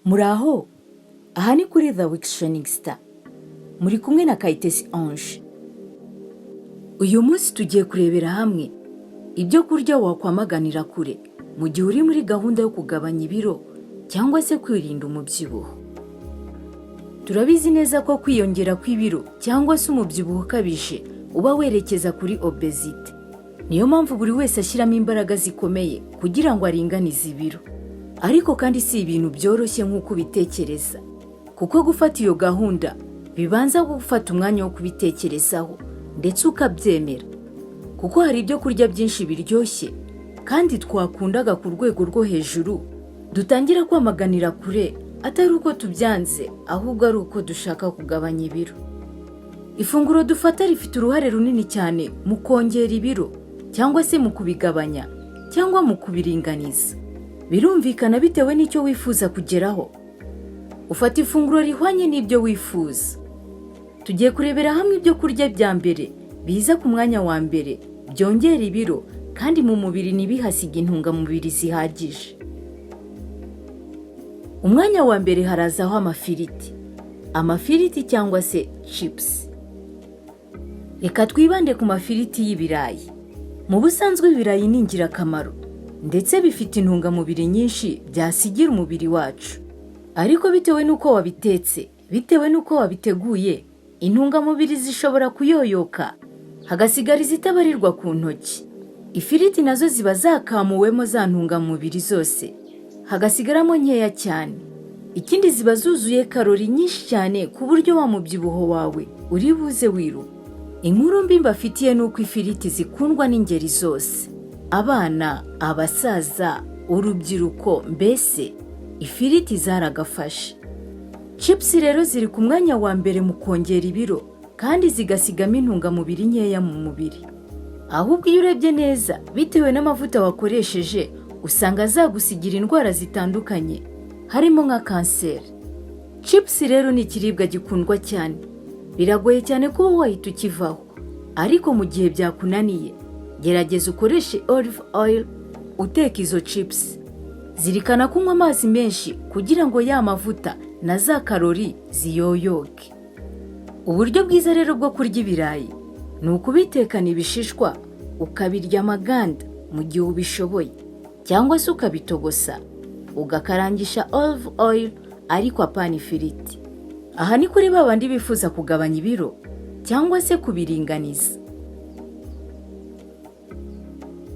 Muraho, aha ni kuri The Week Shining Star, muri kumwe na Kayitesi Ange. Uyu munsi tugiye kurebera hamwe ibyo kurya wakwamaganira kure mu gihe uri muri gahunda yo kugabanya ibiro cyangwa se kwirinda umubyibuho. Turabizi neza ko kwiyongera kw'ibiro cyangwa se umubyibuho ukabije uba werekeza kuri obésité. Niyo mpamvu buri wese ashyiramo imbaraga zikomeye kugira ngo aringanize ibiro. Ariko kandi si ibintu byoroshye nk'uko ubitekereza, kuko gufata iyo gahunda bibanza gufata umwanya wo kubitekerezaho ndetse ukabyemera, kuko hari ibyo kurya byinshi biryoshye kandi twakundaga ku rwego rwo hejuru dutangira kwamaganira kure, atari uko tubyanze, ahubwo ari uko dushaka kugabanya ibiro. Ifunguro dufata rifite uruhare runini cyane mu kongera ibiro cyangwa se mu kubigabanya cyangwa mu kubiringaniza. Birumvikana, bitewe n'icyo wifuza kugeraho, ufata ifunguro rihwanye n'ibyo wifuza. Tugiye kurebera hamwe ibyo kurya bya mbere biza ku mwanya wa mbere byongera ibiro kandi mu mubiri ntibihasige intungamubiri zihagije. Umwanya wa mbere harazaho amafiriti, amafiriti cyangwa se chips. Reka twibande ku mafiriti y'ibirayi. Mu busanzwe ibirayi ni ingirakamaro, ndetse bifite intungamubiri nyinshi byasigira umubiri wacu. Ariko bitewe n'uko wabitetse, bitewe n'uko wabiteguye, intungamubiri zishobora kuyoyoka hagasigara izitabarirwa ku ntoki. Ifiriti nazo ziba zakamuwemo za ntungamubiri zose, hagasigaramo nkeya cyane. Ikindi, ziba zuzuye karori nyinshi cyane ku buryo wa mubyibuho wawe uri buze wiruka. Inkuru mbi mbafitiye ni uko ifiriti zikundwa n'ingeri zose: abana, abasaza, urubyiruko, mbese ifiriti zaragafashe. Chips rero ziri ku mwanya wa mbere mu kongera ibiro kandi zigasigamo intungamubiri nkeya mu mubiri. Ahubwo iyo urebye neza, bitewe n'amavuta wakoresheje, usanga zagusigira indwara zitandukanye harimo nka kanseri. Chips rero ni ikiribwa gikundwa cyane, biragoye cyane kuba wahita ukivaho. Ariko mu gihe byakunaniye, gerageza ukoreshe olive oil uteka izo chips. Zirikana kunywa amazi menshi kugira ngo ya mavuta na za karori ziyoyoke. Uburyo bwiza rero bwo kurya ibirayi ni ukubitekana ibishishwa, ukabirya amaganda mu gihe ubishoboye, cyangwa se ukabitogosa ugakarangisha olive oil, ariko apana ifiriti. Aha ni kuri ba bandi bifuza kugabanya ibiro cyangwa se kubiringaniza.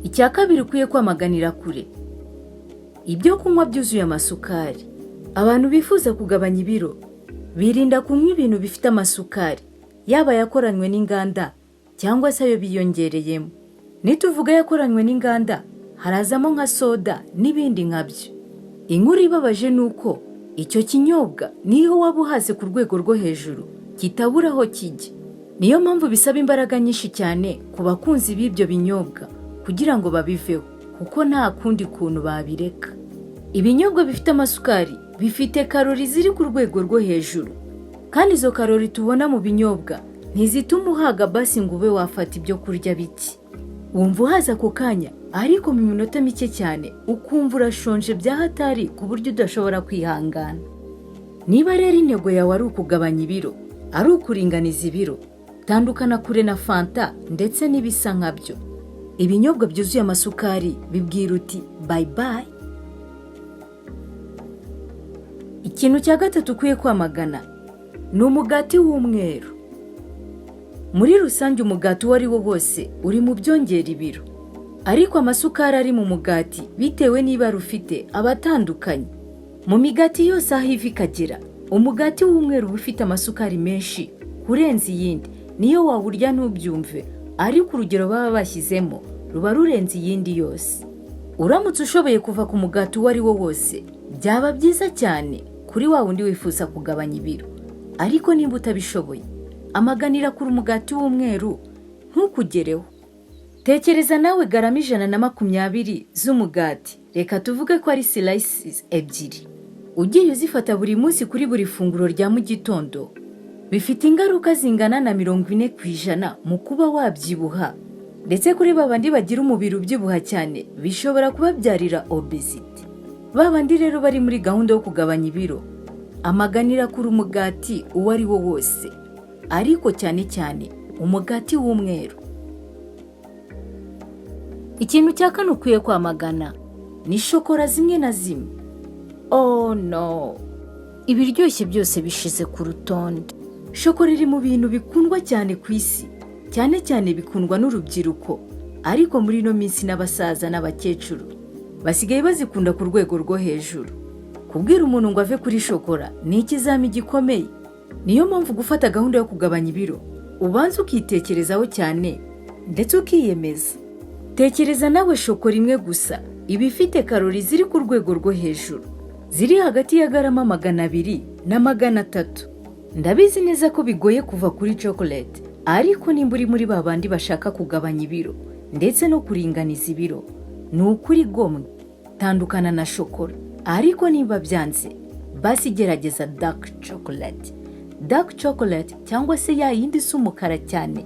Icya kabiri ukwiye kwamaganira kure: ibyo kunywa byuzuye amasukari. Abantu bifuza kugabanya ibiro birinda kunywa ibintu bifite amasukari, yaba ayakoranywe n'inganda cyangwa se ayo biyongereyemo. Nituvuga yakoranywe n'inganda, harazamo nka soda n'ibindi nkabyo. Inkuru ibabaje ni uko icyo kinyobwa niyo waba uhaze ku rwego rwo hejuru kitabura aho kijya. Niyo mpamvu bisaba imbaraga nyinshi cyane ku bakunzi b'ibyo binyobwa kugira ngo babiveho, kuko nta kundi kuntu babireka. Ibinyobwa bifite amasukari bifite karori ziri ku rwego rwo hejuru, kandi izo karori tubona mu binyobwa ntizituma uhaga basi ngo ube wafata ibyo kurya bike. Wumva uhaza ako kanya, ariko mu minota mike cyane ukumva urashonje bya hatari ku buryo udashobora kwihangana. Niba rero intego yawe ari ukugabanya ibiro, ari ukuringaniza ibiro, tandukana kure na fanta ndetse n'ibisa nkabyo. Ibinyobwa byuzuye amasukari bibwira uti "Bye bye". Ikintu cya gatatu ukwiye kwamagana ni umugati w'umweru. Muri rusange, umugati uwo ari wo wose uri mu byongera ibiro, ariko amasukari ari mu mugati, bitewe n'ibara ufite, aba atandukanye. Mu migati yose aho iva ikagera, umugati w'umweru uba ufite amasukari menshi kurenza iyindi. Niyo wawurya ntubyumve, ariko urugero baba bashyizemo ruba rurenze iyindi yose. Uramutse ushoboye kuva ku mugati uwo ari wo wose, byaba byiza cyane kuri wa wundi wifuza kugabanya ibiro. Ariko niba utabishoboye, amaganira kure umugati w'umweru, ntukugereho. Tekereza nawe garama 120 z'umugati, reka tuvuge ko ari slices ebyiri, ugiye uzifata buri munsi kuri buri funguro rya mu gitondo, bifite ingaruka zingana na 40% mu kuba wabyibuha. Ndetse kuri ba bandi bagira umubiri ubyibuha cyane, bishobora kubabyarira obésité. Ba bandi rero bari muri gahunda yo kugabanya ibiro, amaganira kuri umugati uwo ari wo wose, ariko cyane cyane umugati w'umweru. Ikintu cya kane ukwiye kwamagana ni shokora zimwe na zimwe. Oh no! Ibiryoshye byose bishize ku rutonde. Shokora iri mu bintu bikundwa cyane ku isi, cyane cyane bikundwa n'urubyiruko, ariko muri ino minsi n'abasaza n'abakecuru basigaye bazikunda ku rwego rwo hejuru. Kubwira umuntu ngo ave kuri shokora ni ikizami gikomeye. Niyo mpamvu gufata gahunda yo kugabanya ibiro ubanza ukitekerezaho cyane ndetse ukiyemeza. Tekereza nawe, shokora imwe gusa iba ifite karori ziri ku rwego rwo hejuru, ziri hagati ya garama 200 na 300. Ndabizi neza ko bigoye kuva kuri chocolate, ariko nimba uri muri ba bandi bashaka kugabanya ibiro ndetse no kuringaniza ibiro, ni ukuri gomwe tandukana na shokora. Ariko niba byanze, basi gerageza dark chocolate. Dark chocolate cyangwa se ya yindi isa umukara cyane,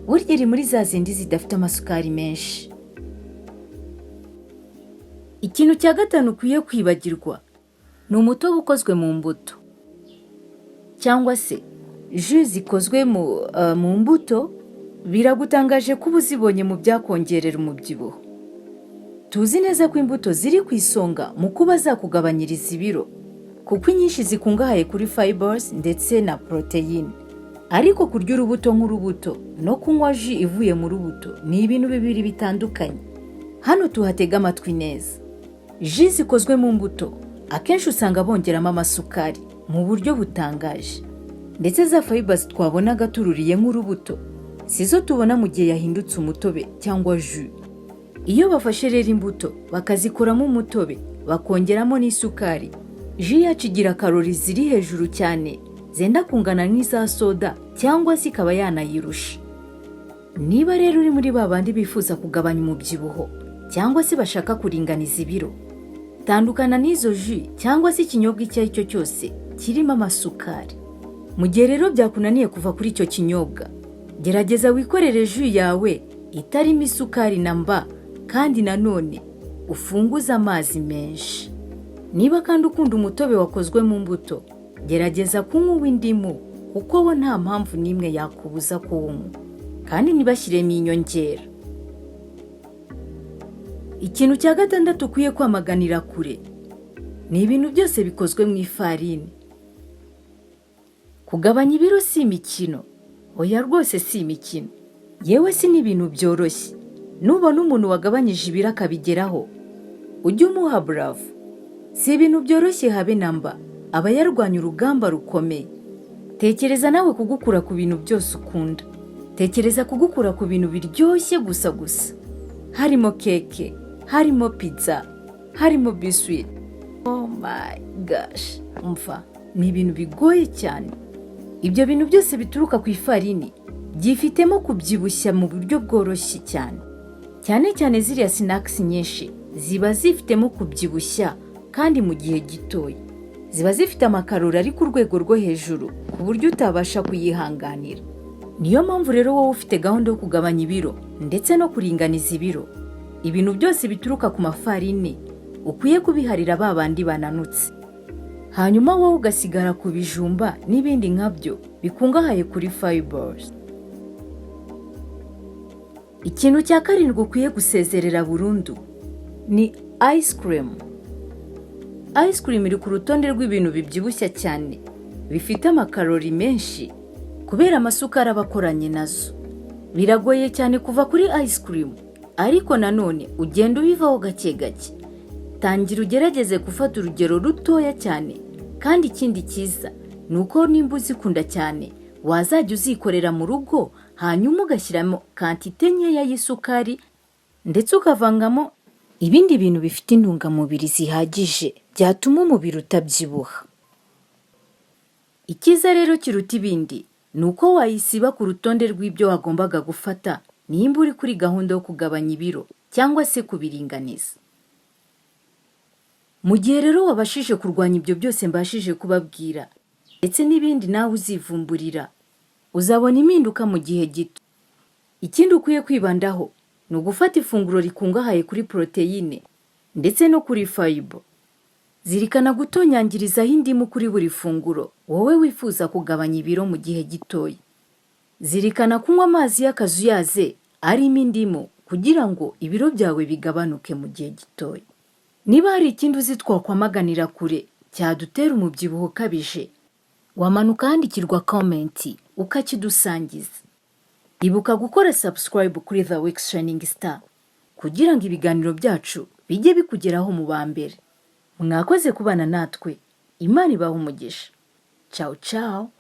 burya iri muri za zindi zidafite amasukari menshi. Ikintu cya gatanu ukwiye kwibagirwa ni umutobe ukozwe mu mbuto cyangwa se jus zikozwe mu mbuto. Biragutangaje kuba uzibonye mu byakongerera umubyibuho. Tuzi neza ko imbuto ziri ku isonga mu kuba zakugabanyiriza ibiro, kuko inyinshi zikungahaye kuri fibers ndetse na poroteyine. Ariko kurya urubuto nk'urubuto no kunywa jus ivuye mu rubuto ni ibintu bibiri bitandukanye. Hano tuhatega amatwi neza. Jus zikozwe mu mbuto akenshi usanga bongeramo amasukari mu buryo butangaje, ndetse za fibers twabonaga tururiye nk'urubuto si zo tubona mu gihe yahindutse umutobe cyangwa jus. Iyo bafashe rero imbuto bakazikoramo umutobe, bakongeramo n'isukari, jus yacu igira karori ziri hejuru cyane, zenda kungana nk'iza soda cyangwa se ikaba yanayirusha. Niba rero uri muri ba bandi bifuza kugabanya umubyibuho cyangwa se bashaka kuringaniza ibiro, tandukana n'izo jus cyangwa se ikinyobwa icyo ari cyo cyose kirimo amasukari. Mu gihe rero byakunaniye kuva kuri icyo kinyobwa, gerageza wikorere jus yawe itarimo isukari na mba, kandi nanone ufunguze amazi menshi. Niba kandi ukunda umutobe wakozwe mu mbuto, gerageza kunywa uw'indimu, kuko wo nta mpamvu n'imwe yakubuza kuwunywa, kandi ntibashyiremo inyongera. Ikintu cya gatandatu ukwiye kwamaganira kure ni ibintu byose bikozwe mu ifarini. Kugabanya ibiro si imikino, oya rwose si imikino, yewe si n'ibintu byoroshye. Nubona umuntu wagabanyije ibiro akabigeraho, ujye umuha bravo. Si ibintu byoroshye habe na mba, aba yarwanya urugamba rukomeye. Tekereza nawe kugukura ku bintu byose ukunda. Tekereza kugukura ku bintu biryoshye gusa gusa, harimo keke, harimo pizza, harimo biscuit. Oh my gosh! Umva, ni ibintu bigoye cyane. Ibyo bintu byose bituruka ku ifarini byifitemo kubyibushya mu buryo bworoshye cyane. Cyane cyane ziriya snacks nyinshi ziba zifitemo kubyibushya kandi mu gihe gitoya. Ziba zifite amakarori ari ku rwego rwo hejuru ku buryo utabasha kuyihanganira. Niyo mpamvu rero wowe ufite gahunda yo kugabanya ibiro ndetse no kuringaniza ibiro, ibintu byose bituruka ku mafarini ukwiye kubiharira ba bandi bananutse, hanyuma wowe ugasigara ku bijumba n'ibindi nkabyo bikungahaye kuri fibers. Ikintu cya karindwi ukwiye gusezerera burundu ni ice cream. Ice cream iri ku rutonde rw'ibintu bibyibushya cyane, bifite amakarori menshi kubera amasukari aba akoranye nazo. Biragoye cyane kuva kuri ice cream, ariko nanone ugenda ubivaho gake gake. Tangira ugerageze gufata urugero rutoya cyane, kandi ikindi cyiza ni uko nimba uzikunda cyane wazajya uzikorera mu rugo, hanyuma ugashyiramo quantité nkeya y'isukari ndetse ukavangamo ibindi bintu bifite intungamubiri zihagije byatuma umubiri utabyibuha. Icyiza rero kiruta ibindi ni uko wayisiba ku rutonde rw'ibyo wagombaga gufata nimba uri kuri gahunda yo kugabanya ibiro cyangwa se kubiringaniza. Mu gihe rero wabashije kurwanya ibyo byose mbashije kubabwira ndetse n'ibindi nawe uzivumburira, uzabona impinduka mu gihe gito. Ikindi ukwiye kwibandaho ni ugufata ifunguro rikungahaye kuri poroteyine ndetse no kuri fiber. Zirikana gutonyangirizaho indimu kuri buri funguro, wowe wifuza kugabanya ibiro mu gihe gitoya. Zirikana kunywa amazi y'akazuyaze arimo indimu kugira ngo ibiro byawe bigabanuke mu gihe gitoya. Niba hari ikindi uzi twakwamaganira kure cyadutera umubyibuho ukabije, wamanuka ahandikirwa comment ukakidusangiza. Ibuka gukora subscribe kuri The Week Shining Star kugira ngo ibiganiro byacu bijye bikugeraho mu ba mbere. Mwakoze kubana natwe, Imana ibahe umugisha. Ciao ciao.